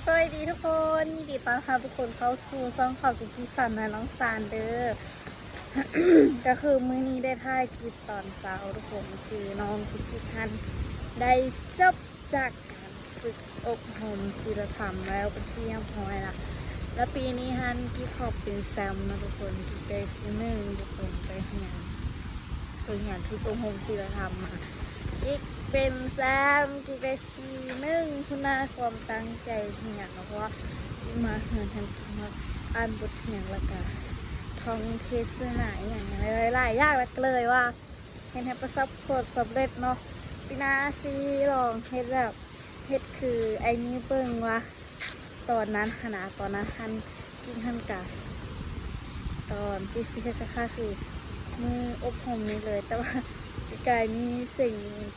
ສະບາຍດີທຸກຄົນ ຍິນດີຕ້ອນຮັບທຸກຄົນເຂົ້າສູ່ຊ່ອງຂອງ Cookie Sun ແລະ ນ້ອງຊານເດີ. ກໍຄືມື້ນີ້ໄດ້ຖ່າຍຄລິບຕອນເຊົ້າທຸກຄົນ ຄືນ້ອງ Cookie Sun ໄດ້ຈົບຈາກການຝຶກອົບຮົມສີລະທຳແລ້ວເປັນທີ່ຮຽບຮ້ອຍລະ ແລະ ປີນີ້ຫັ້ນ Cookie ເປັນແຊ້ມເນາະທຸກຄົນ Cookie ໄດ້ທີໜຶ່ງທຸກຄົນ ໄປຮຽນ ໄປຮຽນຝຶກອົບຮົມສີລະທຳມາ Cookie ເປັນແຊ້ມ Cookie ໄດ້ ທີໜຶ່ງພຸ້ນນະ ຄວາມຕັ້ງໃຈຮຽນເນາະ ເພາະວ່າມາເຮືອນຫັ້ນ ມາອ່ານບົດຮຽນ ແລ້ວກະທ່ອງເທດສະໜາອີ່ຫຍັງຫຼາຍໆຢ່າງ ແລ້ວກະເລີຍວ່າເຮັດໃຫ້ປະສົບຜົນສຳເລັດເນາະ. ປີໜ້າຊິລອງເຮັດແບບ ເຮັດຄືໄອ້ນີ້ເບິ່ງວ່າ ຕອນນັ້ນຫັ້ນນະ ຕອນນັ້ນຫັ້ນ ກິນຫັ້ນກະ ຕອນທີ່ຊິເຮັດກະຄືມື້ອົບຮົມນີ້ເລີຍ ແຕ່ວ່າປີກາຍນີ້ເສັງ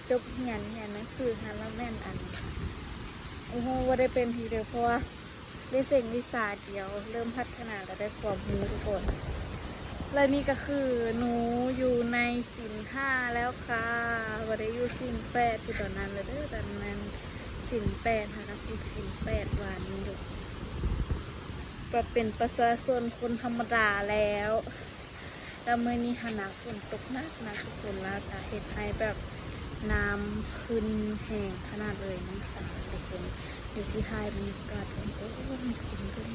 ຈົບຮຽນ ຮຽນໜັງສືຫັ້ນລະແມ່ນອັນ ໂອ້ໂຫ ບໍ່ໄດ້ເປັນທີ່ເດີ ເພາະວ່າໄດ້ເສັງວິຊາດຽວ ເລີ່ມພັດທະນາ ແລະ ໄດ້ຄວາມຮູ້ທຸກຄົນ. ແລະ ນີ້ກະຄືໜູຢູ່ໃນສິນຫ້າແລ້ວຄ່ະ ບໍ່ໄດ້ຢູ່ສິນແປດຄືຕອນນັ້ນແລ້ວເດີ ຕອນນັ້ນສິນແປດ ຫາກະສິນແປດວານນີ້ເດີ ແບບເປັນປະຊາຊົນຄົນທຳມະດາແລ້ວ. ແລ້ວມື້ນີ້ຫັ້ນນະ ຝົນຕົກໜັກໆທຸກຄົນ ແລ້ວກະເຮັດໃຫ້ແບບນ້ຳຂຶ້ນແຮງຂະໜາດເລີຍ ນ້ຳໃສທຸກຄົນ. ດຽວຊິຖ່າຍບັນຍາກາດໃຫ້ເບິ່ງທຸກຄົນເບິ່ງ.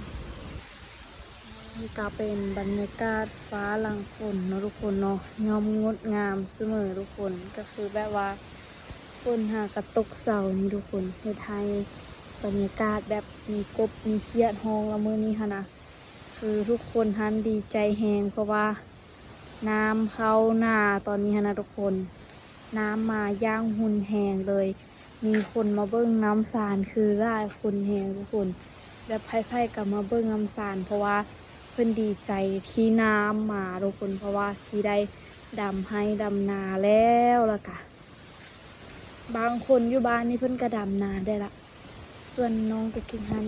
ນີ້ກະເປັນບັນຍາກາດຟ້າຫຼັງຝົນເນາະທຸກຄົນເນາະ ຍ່ອມງົດງາມສະເໝີທຸກຄົນ ກະຄືແບບວ່າຝົນຫາກະຕົກເຊົານີ້ທຸກຄົນ ເຮັດໃຫ້ບັນຍາກາດແບບມີກົບມີຂຽດຮ້ອງ ແລ້ວມື້ນີ້ຫັ້ນນະ ຄືທຸກຄົນຫັ້ນດີໃຈແຮງ ເພາະວ່ານ້ຳເຂົ້ານາຕອນນີ້ຫັ້ນນະທຸກຄົນ ນ້ຳມາຢ່າງຮຸນແຮງເລີຍ. ມີຄົນມາເບິ່ງນ້ຳຊານຄືຫຼາຍຄົນແຮງທຸກຄົນ ແບບໃຜໆກະມາເບິ່ງນ້ຳຊານ ເພາະວ່າເພິ່ນດີໃຈທີ່ນ້ຳມາທຸກຄົນ ເພາະວ່າຊິໄດ້ດຳໄຮ່ດຳນາແລ້ວ ແລ້ວກະບາງຄົນຢູ່ບ້ານນີ້ເພິ່ນກະດຳນາໄດ້ລະ. ສ່ວນນ້ອງກະກິນຫັ້ນ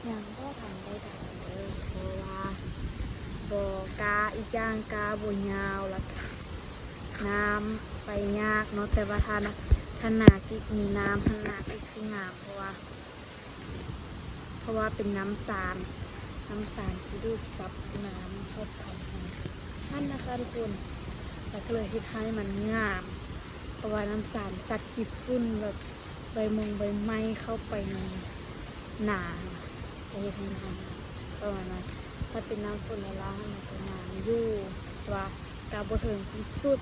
ຍັງບໍ່ທັນໄດ້ດຳເດີ ເພາະວ່າບໍ່ກ້າ ອີກຢ່າງກ້າບໍ່ຍາວ ແລ້ວກະນ້ຳໄປຍາກເນາະ ແຕ່ວ່າຖ້າ ຖ້ານາກິກມີນ້ຳຫັ້ນນາກິກຊິງາມ ເພາະວ່າ ເພາະວ່າເປັນນ້ຳຊານ ນ້ຳຊານຊິດູດຊັບນ້ຳເຂົ້າໄປຫັ້ນນະຄະທຸກຄົນ ແລ້ວກະເລີຍເຮັດໃຫ້ມັນງາມ ເພາະວ່ານ້ຳຊານຊັກຂີ້ຝຸ່ນແບບ ໃບມົງໃບໄມ້ເຂົ້າໄປໃນນາຫັ້ນນະ ກະເຮັດໃຫ້ນາຫັ້ນນະ ປະມານນັ້ນ. ຖ້າເປັນນ້ຳຝົນລາວໆຫັ້ນນະກະງາມຢູ່ ແຕ່ວ່າກະບໍ່ເຖິງທີ່ສຸດ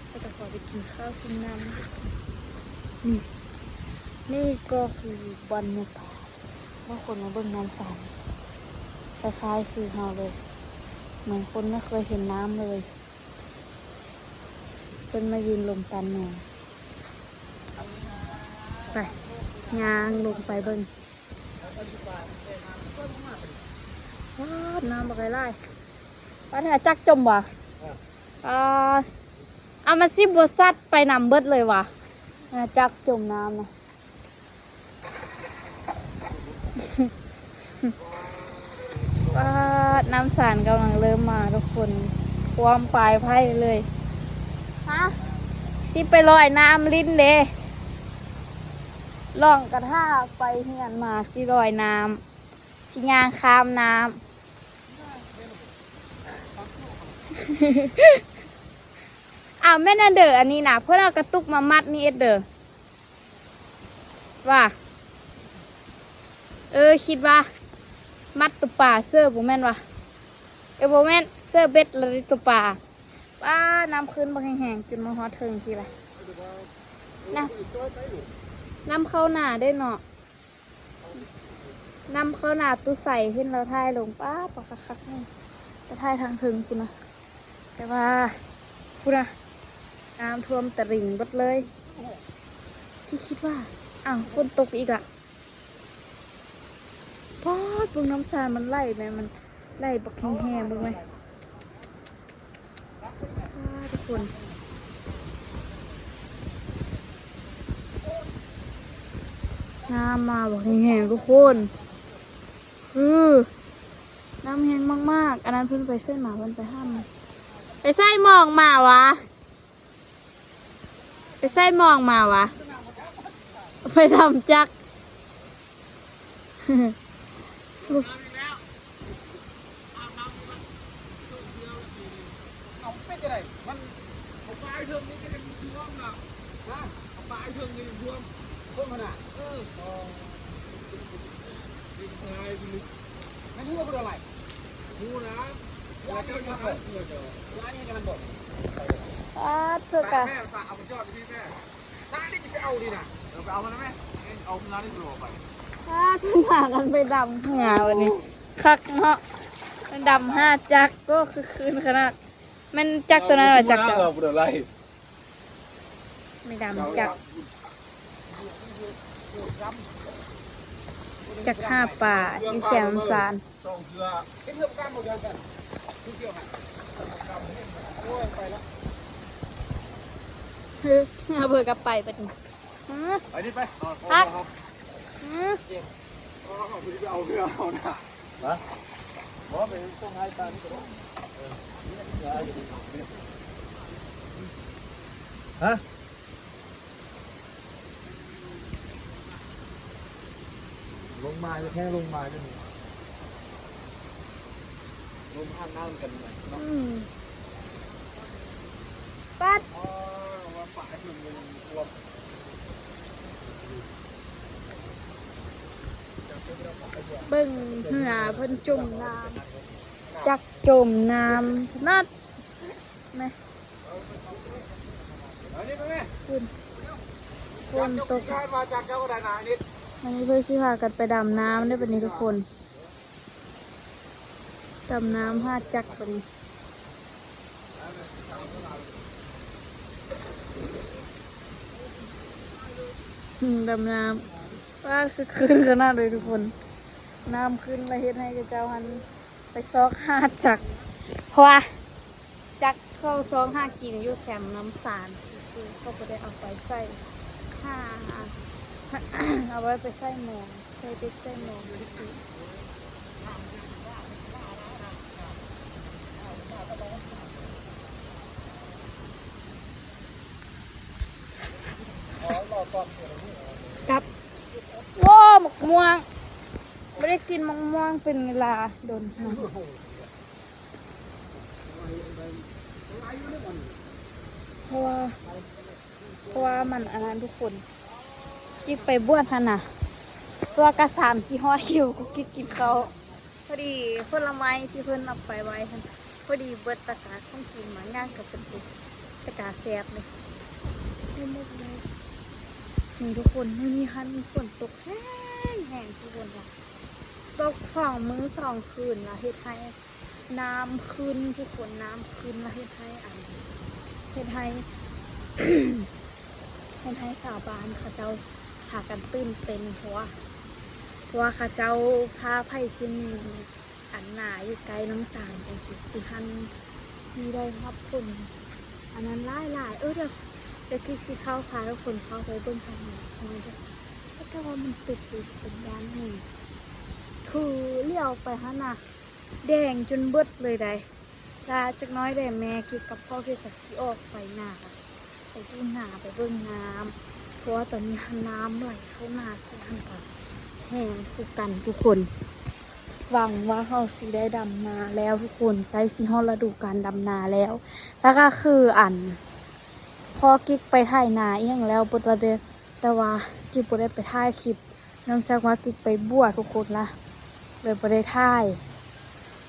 ແຕ່ກະພໍໄດ້ກິນເຂົ້າກິນນ້ຳ. ນີ້ ນີ້ກໍຄືບັນຍາກາດ ບາງຄົນມາເບິ່ງນ້ຳຊານ ຄ້າຍໆຄືເຮົາເລີຍ ເໝືອນຄົນບໍ່ເຄີຍເຫັນນ້ຳເລີຍ. ເພິ່ນມາຢືນລົມຕາມແນວ ໄປ ຍ່າງລົງໄປເບິ່ງ. ປາດ ນ້ຳບັກຫຼາຍໆ ປາດ ອາຈັກຈົມຫວາ? ອ່າ ອາ ມັນຊິບໍ່ຊັດໄປນຳເບິດເລີຍຫວາ? ອາຈັກຈົມນ້ຳນະ. ປາດ ນ້ຳຊານກຳລັງເລີ່ມມາທຸກຄົນ ຄວາມປາຍໄພເລີຍ. ຮະ ຊິໄປລອຍນ້ຳຫຼິ້ນເດ ລ່ອງກະຖ້າໄປຮຽນມາ ຊິລອຍນ້ຳ ຊິຍ່າງຂ້າມນ້ຳ. ອ້າວ ແມ່ນອັນເດີ ອັນນີ້ນະ ເພິ່ນເອົາກະຕຸກມາມັດນີ້ເອດເດີ. ວ່າ ເອີ ຄິດວ່າມັດໂຕປາເສີ ບໍ່ແມ່ນຫວາ? ເອີ ບໍ່ແມ່ນ ເສີເບັດລະໂຕປາ. ປາດ ນ້ຳຂຶ້ນບັກແຮງໆ ຈົນມາຮອດເທິງພີ້ລະ ນ້ຳ ນ້ຳເຂົ້ານາເດ້ເນາະ ນ້ຳເຂົ້ານາ. ຕູ້ໄຊເຫັນລາວຖ່າຍລົງ ປາດ ປາກຄັກໆ ນີ້ ກະຖ່າຍທາງເທິງພຸ້ນນະ. ແຕ່ວ່າພຸ້ນນະ ນ້ຳຖ້ວມຕະລິ່ງເບິດເລີຍ ຄິດ ຄິດວ່າ ອ້າວ ຝົນຕົກອີກລະ. ປາດ ເບິ່ງນ້ຳຊານມັນໄຫຼແມະ ມັນໄຫຼບັກແຮງໆ ເບິ່ງແມະ ປາດ ທຸກຄົນ ນ້ຳມາບັກແຮງໆ ທຸກຄົນ ຄື ນ້ຳແຮງມາກໆ. ອັນນັ້ນເພິ່ນໄປໃສມາ? ເພິ່ນໄປຫາ ໄປໃສມອງມາຫວາ? ໄປໃສມອງມາຫວາ? ໄປດຳຈັກ ເອົາ ເປັນຈັ່ງໃດ? ມັນ ເອົາປາຍເທິງນີ້ກໍຍັງຖ້ວມນະ. ຮະ? ເອົາປາຍເທິງນີ້ຍັງຖ້ວມ. ຖ້ວມຂະໜາດ? ເອີ. ອໍ. ເປັນພາຍພິລຶກ. ມັນເຮືອບໍ່ໄດ້ຫຼາຍ. ຮູ້ນະ. ຫຼາຍຢູ່ຫັ້ນບໍ່? ຫຼາຍຢູ່ຫັ້ນບໍ່? ປາດເພິ່ນກະ ແມ່ ຝາກເອົາມາຈອດທີ່ແມ່. ນ້ານີ້ຈະໄປເອົານີ້ນະ. ເອີ ໄປເອົາມັນໄດ້ໄໝ? ເອົາເຮືອນີ້ລວມໄປ. ອ້າ ເພິ່ນພາກັນໄປດຳເຮືອບັດນີ້. ຄັກເນາະ. ໄປດຳຫ້າຈັກ. ໂອ້ ຄືຄືນຂະໜາດ. ແມ່ນຈັກໂຕນັ້ນວ່າຈັກເຈົ້າ? ເອົາບໍ່ໄດ້. ໄປດຳຈັກ ຈັກຫາປາຢູ່ແຄມນ້ຳຊານ. ສອງເທື່ອ ເຮັດເຮືອປະກຳບໍ່ເດືອນກັນ ຄືທ່ຽວຫັ້ນ. ໂອ້ຍ ໄປລະ. ເຮີ ເຮືອເບີກັບໄປບັດນີ້. ເອີ ໄປນີ້ໄປ. ພັກ. ເອີ ເອົາເຮືອເອົານະ. ຮະ? ບໍ່ ໄປສົ່ງໃຫ້ຕານີ້ກໍໄດ້. ເອີ ຮະ? ລົງມາ ແຄ່ລົງມາ ລົງມາອາບນ້ຳກັນເນາະ. ອືມ ປັດ ອໍ ວ່າປາຍເພິ່ນຍັງຖ້ວມ. ເບິ່ງເຮືອເພິ່ນຈົມນ້ຳ ຈັກຈົມນ້ຳຂະໜາດ. ແມ່ ຝົນ ຝົນຕົກ. ອັນນີ້ເພິ່ນຊິພາກັນໄປດຳນ້ຳເດີ້ບັດນີ້ທຸກຄົນ. ດຳນ້ຳຫ້າຈັກບັດນີ້. ອືມ ດຳນ້ຳ. ວ້າ ຄືຄືນຂະໜາດເລີຍທຸກຄົນ. ນ້ຳຂຶ້ນລະເຮັດໃຫ້ເຂົາເຈົ້າຫັ້ນ ໄປຊອກຫາຈັກ ເພາະວ່າຈັກເຂົາຊອກຫາກິນຢູ່ແຄມນ້ຳຊານຊື່ໆ ເຂົາບໍ່ໄດ້ເອົາໄປໃສ່ຫາ ເອົາໄວ້ໄປໃສ່ມອງ ໃສ່ເບັດໃສ່ມອງຊື່ໆ. ກັບ ໂອ້ ໝາກມ່ວງ ບໍ່ໄດ້ກິນໝາກມ່ວງເປັນເວລາດົນເນາະ ເພາະວ່າ ເພາະວ່າມັນອັນນັ້ນທຸກຄົນ ກິກໄປບວດຫັ້ນນະ ຕົວກະສາມສີ່ຮ້ອຍກິໂລ ກິກກິນເຂົ້າ ພໍດີຜົນລະໄມ້ທີ່ເພິ່ນເອົາໄປໄວ້ຫັ້ນ ພໍດີເບິດ ແລ້ວກະຂອງກິນບາງຢ່າງກະເປັນ ເປັນຕາແຊບເລີຍ. ນີ້ທຸກຄົນ ມື້ນີ້ຫັ້ນຝົນຕົກແຮງໆ ທຸກຄົນ ຕົກສອງມື້ສອງຄືນ ລະເຮັດໃຫ້ນ້ຳຂຶ້ນ ທຸກຄົນ ນ້ຳຂຶ້ນ ລະເຮັດໃຫ້ອັນ ເຮັດໃຫ້ ເຮັດໃຫ້ຊາວບ້ານເຂົາເຈົ້າພາກັນຕື່ນເຕັ້ນ ເພາະວ່າ ເພາະວ່າເຂົາເຈົ້າ ຖ້າໃຜທີ່ມີອັນນາຢູ່ໃກ້ນ້ຳຊານຈັ່ງຊີ້ ຊິຫັ້ນ ຊິໄດ້ຮັບຜົນອັນນັ້ນຫຼາຍໆ. ເອີ ດຽວ ດຽວກິກຊິເຂົ້າ ພາທຸກຄົນເຂົ້າໄປເບິ່ງທາງໃນຫ້ອຍເດີ້ ແຕ່ວ່າມັນຕຶບຢູ່ ເປັນຢ້ານແຮງ ຄືຫຼຽວໄປຫັ້ນນະ ແດງຈົນເບິດເລີຍໃດ໋. ລະຈັກໜ້ອຍໃດ໋ແມ່ກິກກັບພໍ່ກິກກະຊິອອກໄປນາ ໄປຢູ່ນາ ໄປເບິ່ງນ້ຳ ເພາະວ່າຕອນນີ້ຫັ້ນນ້ຳໄຫຼເຂົ້ານາກິກຫັ້ນກະແຮງຄືກັນທຸກຄົນ. ຫວັງວ່າເຮົາຊິໄດ້ດຳນາແລ້ວທຸກຄົນ ໃກ້ຊິຮອດລະດູການດຳນາແລ້ວ. ລະກະຄືອັນ ພໍ່ກິກໄປໄຖນາອີ່ຫຍັງແລ້ວເບິດລະເດີ້ ແຕ່ວ່າກິກບໍ່ໄດ້ໄປຖ່າຍຄລິບ ເນື່ອງຈາກວ່າກິກໄປບວດທຸກຄົນລະ ເລີຍບໍ່ໄດ້ຖ່າຍ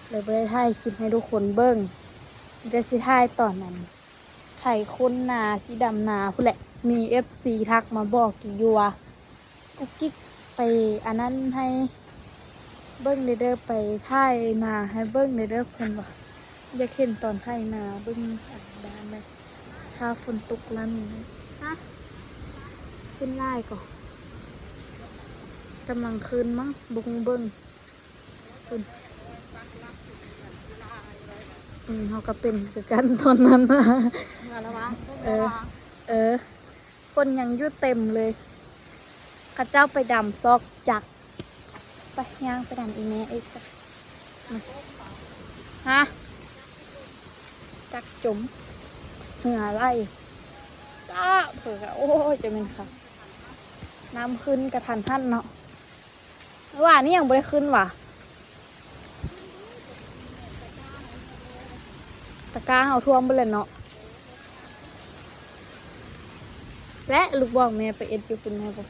ເລີຍບໍ່ໄດ້ຖ່າຍຄລິບໃຫ້ທຸກຄົນເບິ່ງ ມີແຕ່ຊິຖ່າຍຕອນນັ້ນ ໄຖຄົນນາ ຊິດຳນາພຸ້ນແຫຼະ. ມີເອັຟຊີທັກມາບອກກິກຢູ່ວ່າ ກຸກກິກໄປອັນນັ້ນໃຫ້ເບິ່ງແດ່ເດີ້ ໄປຖ່າຍນາໃຫ້ເບິ່ງແດ່ເດີ້ ເພິ່ນວ່າ ຢາກເຫັນຕອນໄຖນາ ເບິ່ງອັນດ້ານແບບ ຖ້າຝົນຕົກລະນີ້ ຮະ ຂຶ້ນຫຼາຍກໍ ກຳລັງຂຶ້ນມັ້ງ ບໍ່ຮູ້ເບິ່ງ ເພິ່ນ ອືມ ເຮົາກໍເປັນຄືກັນຕອນນັ້ນ ເອີ ເອີ ຄົນຍັງຢູ່ເຕັມເລີຍ ເຂົາເຈົ້າໄປດຳຊອກຈັກ ໄປ ຍ່າງໄປດຳອີ່ແມ່ອີກຊະ ຮະ ຈັກຈົມ ເຫື່ອໄຫຼ ຈ້າ ເພິ່ນກະ ໂອ້ຍ ຈະແມ່ນຄັກ ນ້ຳຂຶ້ນກະທັນຫັນເນາະ. ວ່ານີ້ຍັງບໍ່ໄດ້ຂຶ້ນຫວາ? ຕະກ້າເຮົາຖ້ວມເບິດແລ້ວເນາະ ແລະ ລູກບອກແມ່ໄປເອັດຢູ່ພຸ້ນແນ່ບໍ່?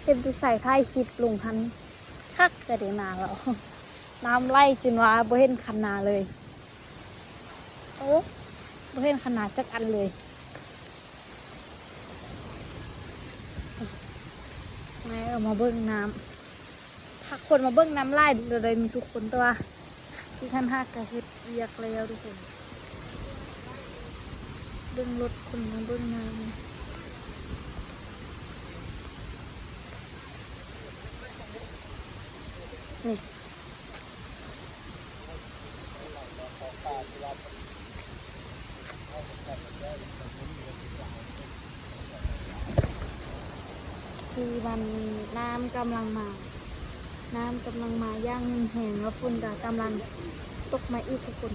ເຮັດຢູ່ໃສ? ຖ່າຍຄລິບລົງຫັ້ນ ຄັກແທ້ເດ ນາລາວ ນ້ຳໄຫຼຈົນວ່າບໍ່ເຫັນຄັນນາເລີຍ. ໂອ້ ບໍ່ເຫັນຄັນນາຈັກອັນເລີຍ. ແມ່ກໍມາເບິ່ງນ້ຳ ພາຄົນມາເບິ່ງນ້ຳຫຼາຍເລີຍ ມີທຸກຄົນ ແຕ່ວ່າທີ່ທ່ານຫາກກະເຮັດວຽກແລ້ວທຸກຄົນ. ເບິ່ງລົດຄົນມາເບິ່ງນ້ຳ ນີ້ ຄືມັນ ນ້ຳກຳລັງມາ ນ້ຳກຳລັງມາຢ່າງຮຸນແຮງ ແລ້ວຝົນກໍກຳລັງຕົກມາອີກທຸກຄົນ.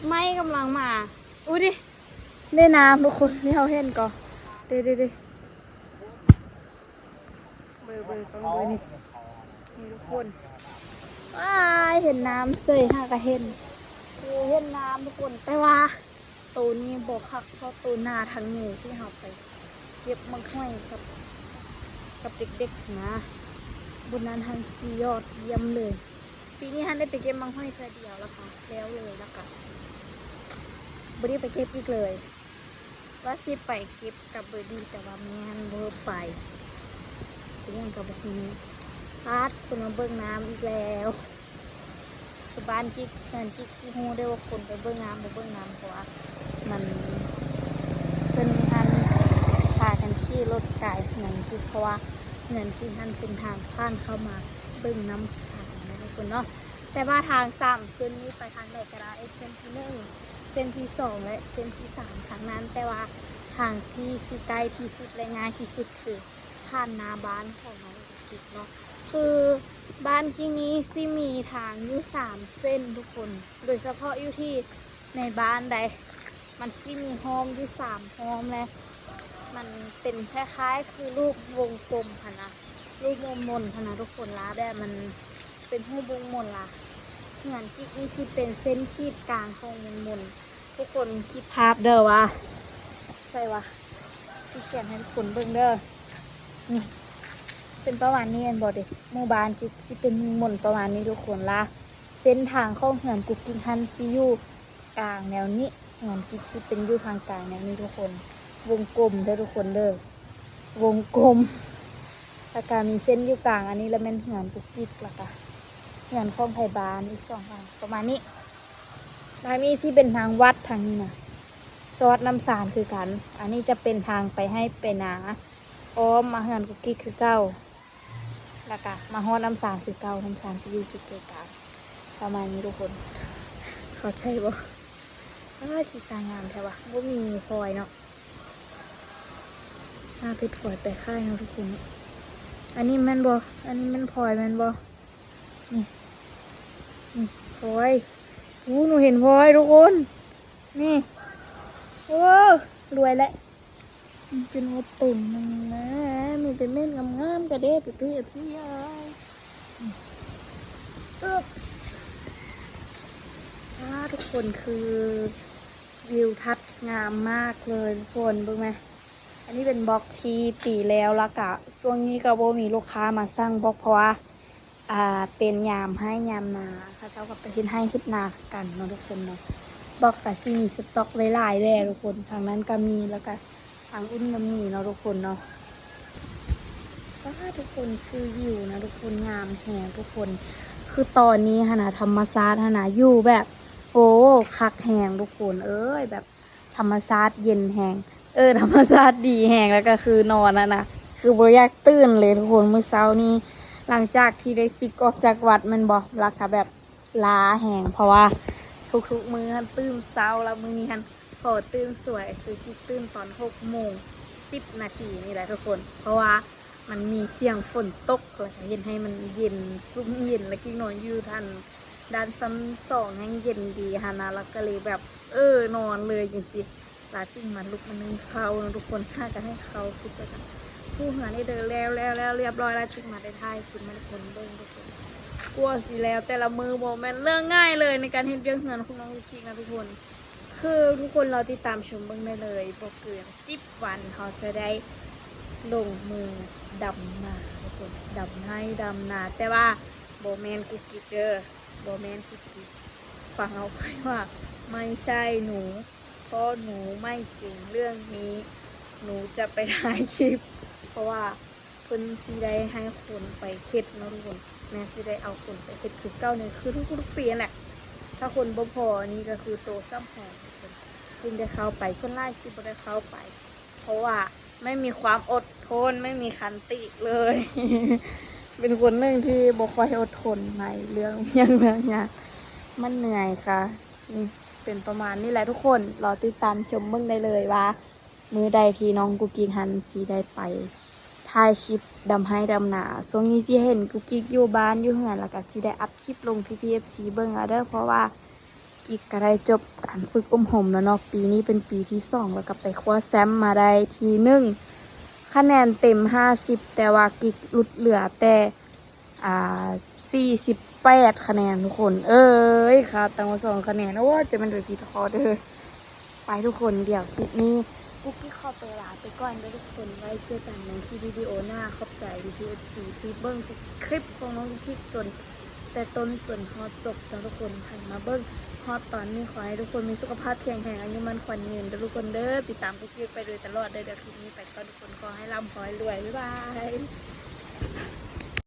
ໄມ້ກຳລັງມາ ອູ້ຍ ເດ້ນ້ຳທຸກຄົນ ທີ່ເຮົາເຫັນກໍ ເດ້ໆໆ ເບິ່ງໆ ເບິ່ງນີ້ ນີ້ທຸກຄົນ ວ້າຍ ເຫັນນ້ຳເສີຍ ຫາກະເຫັນ ເຫັນນ້ຳທຸກຄົນ ແຕ່ວ່າໂຕນີ້ບໍ່ຄັກເທົ່າໂຕໜ້າທາງນີ້ ທີ່ເຮົາໄປເກັບໝາກຫອຍກັບ ກັບເດັກໆນະ ບຸນນັ້ນຫັ້ນສຸດຍອດຢ້ຽມເລີຍ. ປີນີ້ຫັ້ນໄດ້ໄປເກັບໝາກຫອຍເທື່ອດຽວ ແລ້ວກໍແລ້ວເລີຍ ແລ້ວກໍບໍ່ໄດ້ໄປເກັບອີກເລີຍ. ວ່າຊິໄປເກັບກັບເບີດີ້ ແຕ່ວ່າແມ່ນບໍ່ໄປ ເປັນຫຍັງກໍບໍ່ຮູ້. ປາດ ຄົນມາເບິ່ງນ້ຳອີກແລ້ວ ຄືບ້ານກິກ ເຮືອນກິກຊິຮູ້ເດ້ວ່າຄົນໄປເບິ່ງນ້ຳບໍ່ເບິ່ງນ້ຳ ເພາະວ່າມັນ ເພິ່ນຫັ້ນພາກັນຂີ່ລົດກາຍເຮືອນກິກ ເພາະວ່າເຮືອນກິກຫັ້ນເປັນທາງຜ່ານເຂົ້າມາເບິ່ງນ້ຳໃສນະທຸກຄົນເນາະ. ແຕ່ວ່າທາງສາມເສັ້ນນີ້ໄປທາງໃດກໍໄດ້ ເສັ້ນທີໜຶ່ງ ເສັ້ນທີສອງ ແລະ ເສັ້ນທີສາມ ທາງນັ້ນ ແຕ່ວ່າທາງທີ່ຊິໃກ້ທີ່ສຸດ ແລະ ງ່າຍທີ່ສຸດຄືຜ່ານໜ້າບ້ານຂອງນ້ອງກິກເນາະ. ຄືບ້ານກິກນີ້ຊິມີທາງຢູ່ສາມເສັ້ນທຸກຄົນ ໂດຍສະເພາະຢູ່ທີ່ໃນບ້ານໃດ ມັນຊິມີຮ່ອມຢູ່ສາມຮ່ອມ ແລະ ມັນເປັນຄ້າຍໆຄືຮູບວົງກົມຫັ້ນນະ ຮູບມົນໆຫັ້ນນະທຸກຄົນລະ ແບບມັນເປັນຮູບວົງມົນລະ. ເຮືອນກິກນີ້ຊິເປັນເສັ້ນຂີດກາງຂອງວົງມົນ ທຸກຄົນຄິດພາບເດີວ່າ ໃສ່ວ່າຊິຂຽນໃຫ້ທຸກຄົນເບິ່ງເດີ ນີ້ ເປັນປະມານນີ້ແມ່ນບໍ່ເດ? ໝູ່ບ້ານກິກຊິເປັນວົງມົນປະມານນີ້ທຸກຄົນລະ. ເສັ້ນທາງຂອງເຮືອນກຸກກິກຫັ້ນຊິຢູ່ ກາງແນວນີ້ ເຮືອນກິກຊິເປັນຢູ່ທາງກາງແນວນີ້ທຸກຄົນ ວົງກົມເດີທຸກຄົນເດີ ວົງກົມ ແລ້ວກະມີເສັ້ນຢູ່ກາງ ອັນນີ້ລະແມ່ນເຮືອນກຸກກິກ ແລ້ວກະເຮືອນຂອງໄທບ້ານອີກສອງຫຼັງ ປະມານນີ້. ທາງນີ້ຊິເປັນທາງວັດ ທາງນີ້ນະ ຊອດນ້ຳສານຄືກັນ. ອັນນີ້ຈະເປັນທາງໄປໄຮ່ໄປນາ ອ້ອມມາເຮືອນກຸກກິກຄືເກົ່າ. ແລ້ວກະມາຮອດນ້ຳສານຄືເກົ່າ ນ້ຳສານຈະຢູ່ຈຸດໃຈກາງ ປະມານນີ້ທຸກຄົນ ເຂົ້າໃຈບໍ່? ອ້າ ຂີ້ຊາຍງາມແທ້ວະ ບໍ່ມີພອຍເນາະ ຫາເພັດພອຍໄປຂາຍເນາະທຸກຄົນເນາະ. ອັນນີ້ແມ່ນບໍ່? ອັນນີ້ແມ່ນພອຍແມ່ນບໍ່? ນີ້ ນີ້ພອຍ ອູ້ ໜູເຫັນພອຍທຸກຄົນ ນີ້ ໂອ້ ລວຍແລ້ວ. ຈົນວ່າເຕັມໜຶ່ງນະ ມີແຕ່ເມັດງາມໆກະເດ້ ເປັນເອັຟຊີເອີຍ. ອຶບ ວ້າ ທຸກຄົນ ຄືວິວທັດງາມມາກເລີຍທຸກຄົນ ເບິ່ງແມ. ອັນນີ້ເປັນບລັອກທີ່ຕີແລ້ວ ແລ້ວກະຊ່ວງນີ້ກະບໍ່ມີລູກຄ້າມາສັ່ງບລັອກ ເພາະວ່າ ອ່າ ເປັນຍາມໄຮ່ຍາມນາ ເຂົາເຈົ້າກໍໄປເຮັດໄຮ່ເຮັດນາຄືກັນເນາະທຸກຄົນເນາະ. ບລັອກກະຊິມີສະຕັອກໄວ້ຫຼາຍແດ່ທຸກຄົນ ທາງນັ້ນກະມີ ແລ້ວກະທາງອຸ່ນກະມີເນາະທຸກຄົນເນາະ. ວ້າ ທຸກຄົນ ຄືວິວນະທຸກຄົນ ງາມແຮງທຸກຄົນ. ຄືຕອນນີ້ຫັ້ນນະ ທຳມະຊາດຫັ້ນນະ ຢູ່ແບບ ໂອ້ ຄັກແຮງທຸກຄົນເອີຍ ແບບ ທຳມະຊາດເຢັນແຮງ ເອີ ທຳມະຊາດດີແຮງ ແລ້ວກໍຄືນອນຫັ້ນນະ ຄືບໍ່ຢາກຕື່ນເລີຍທຸກຄົນ. ມື້ເຊົ້ານີ້ ຫຼັງຈາກທີ່ໄດ້ສິກອອກຈາກວັດແມ່ນບໍ່ ແລ້ວກໍແບບລ້າແຮງ ເພາະວ່າທຸກໆມື້ຫັ້ນຕື່ນເຊົ້າ ແລ້ວມື້ນີ້ຫັ້ນພໍຕື່ນສວຍ ຄືກິກຕື່ນຕອນຫົກໂມງສິບນາທີນີ້ແຫຼະທຸກຄົນ ເພາະວ່າມັນມີສຽງຝົນຕົກ ແລ້ວກໍເຮັດໃຫ້ມັນເຢັນ ຊຸ່ມເຢັນ ແລ້ວກິກນອນຢູ່ຫັ້ນ ດ້ານຊັ້ນສອງແຮ່ງເຢັນດີຫັ້ນນະ ລະກະເລີຍແບບ ເອີ ນອນເລີຍຈັ່ງຊີ້. ລາຈຶ່ງມາລຸກມາໜຶ້ງເຂົ້າເນາະທຸກຄົນ ຫາກະໃຫ້ເຂົ້າສຸກ ລະກະຖູເຮືອນໃຫ້ເດີແລ້ວ ແລ້ວ ແລ້ວ ລຽບຮ້ອຍ ລາຈຶ່ງມາໄດ້ຖ່າຍຄລິບມາໃຫ້ທຸກຄົນເບິ່ງທຸກຄົນ. ກວ່າຊິແລ້ວແຕ່ລະມື້ບໍ່ແມ່ນເລື່ອງງ່າຍເລີຍ ໃນການເຮັດວຽກເຮືອນຂອງນ້ອງກຸກກິກນະທຸກຄົນ. ຄືທຸກຄົນລໍຕິດຕາມຊົມເບິ່ງໄດ້ເລີຍ ບໍ່ເກີນສິບວັນ ເຮົາຈະໄດ້ລົງມືດຳນາທຸກຄົນ ດຳໄຮ່ດຳນາ ແຕ່ວ່າບໍ່ແມ່ນກຸກກິກເດີ ບໍ່ແມ່ນກຸກກິກ ຟັງເອົາໄວ້ວ່າ ໄມ່ໃຊ່ໜູ ເພາະໜູໄມ່ເກັ່ງເລື່ອງນີ້ ໜູຈະໄປຖ່າຍຄລິບ ເພາະວ່າເພິ່ນຊິໄດ້ໃຫ້ຄົນໄປເຮັດເນາະທຸກຄົນ ແມ່ນຊິໄດ້ເອົາຄົນໄປເຮັດຄືເກົ່ານີ້ ຄືທຸກໆປີຫັ້ນແຫຼະ. ຖ້າຄົນບໍ່ພໍນີ້ກະຄືໂຕສ່ຳຫອມ ຈຶ່ງໄດ້ເຂົ້າໄປ ສ່ວນຫຼາຍຊິບໍ່ໄດ້ເຂົ້າໄປ ເພາະວ່າໄມ່ມີຄວາມອົດທົນ ໄມ່ມີຄັນຕິເລີຍ ເປັນຄົນໜຶ່ງທີ່ບໍ່ຄ່ອຍອົດທົນໃນເລື່ອງວຽກເລື່ອງຫຍັງ ມັນເມື່ອຍກະ ນີ້ເປັນປະມານນີ້ແຫຼະທຸກຄົນ ລໍຕິດຕາມຊົມເບິ່ງໄດ້ເລີຍວ່າ ມື້ໃດທີ່ນ້ອງກຸກກິກຫັ້ນຊິໄດ້ໄປຖ່າຍຄລິບດຳໄຮ່ດຳນາ. ຊ່ວງນີ້ຊິເຫັນກຸກກິກຢູ່ບ້ານຢູ່ເຮືອນ ລະກະຊິໄດ້ອັບຄລິບລົງໃຫ້ພີ່ໆ ເອັຟຊີ ເບິ່ງເອົາເດີ ເພາະວ່າ ກິກກະໄດ້ຈົບການຝຶກອົບຮົມແລ້ວເນາະ ປີນີ້ເປັນປີທີສອງ ລະກະໄປຄວ້າແຊ້ມມາໄດ້ທີໜຶ່ງ ຄະແນນເຕັມຫ້າສິບ ແຕ່ວ່າກິກຫຼຸດເຫຼືອແຕ່ ອ່າ ສີ່ສິບແປດຄະແນນທຸກຄົນເອີຍ ຂາດຕັ້ງສອງຄະແນນ ໂອ້ຍ ຈະແມ່ນໄປຜິດຂໍ້ເດີ. ໄປທຸກຄົນ ດຽວຄລິບນີ້ກຸກກິກຂໍຕົວລາໄປກ່ອນເດີທຸກຄົນ ໄວ້ເຈີກັນໃນຄລິບວິດີໂອໜ້າ. ຂອບໃຈພີ່ໆ ເອັຟຊີ ທີ່ເບິ່ງທຸກຄລິບຂອງນ້ອງກຸກກິກຈົນ ແຕ່ຕົ້ນຈົນຮອດຈົບເນາະທຸກຄົນ ໃຜມາເບິ່ງຮອດຕອນນີ້ ຂໍໃຫ້ທຸກຄົນມີສຸຂະພາບແຂງແຮງ ອາຍຸໝັ້ນຂວັນຍືນເດີທຸກຄົນເດີ ຕິດຕາມກຸກກິກໄປໂດຍຕະຫຼອດເດີ. ດຽວຄລິບນີ້ໄປກ່ອນທຸກຄົນ ຂໍໃຫ້ລ່ຳຂໍໃຫ້ລວຍ ບາຍບາຍ.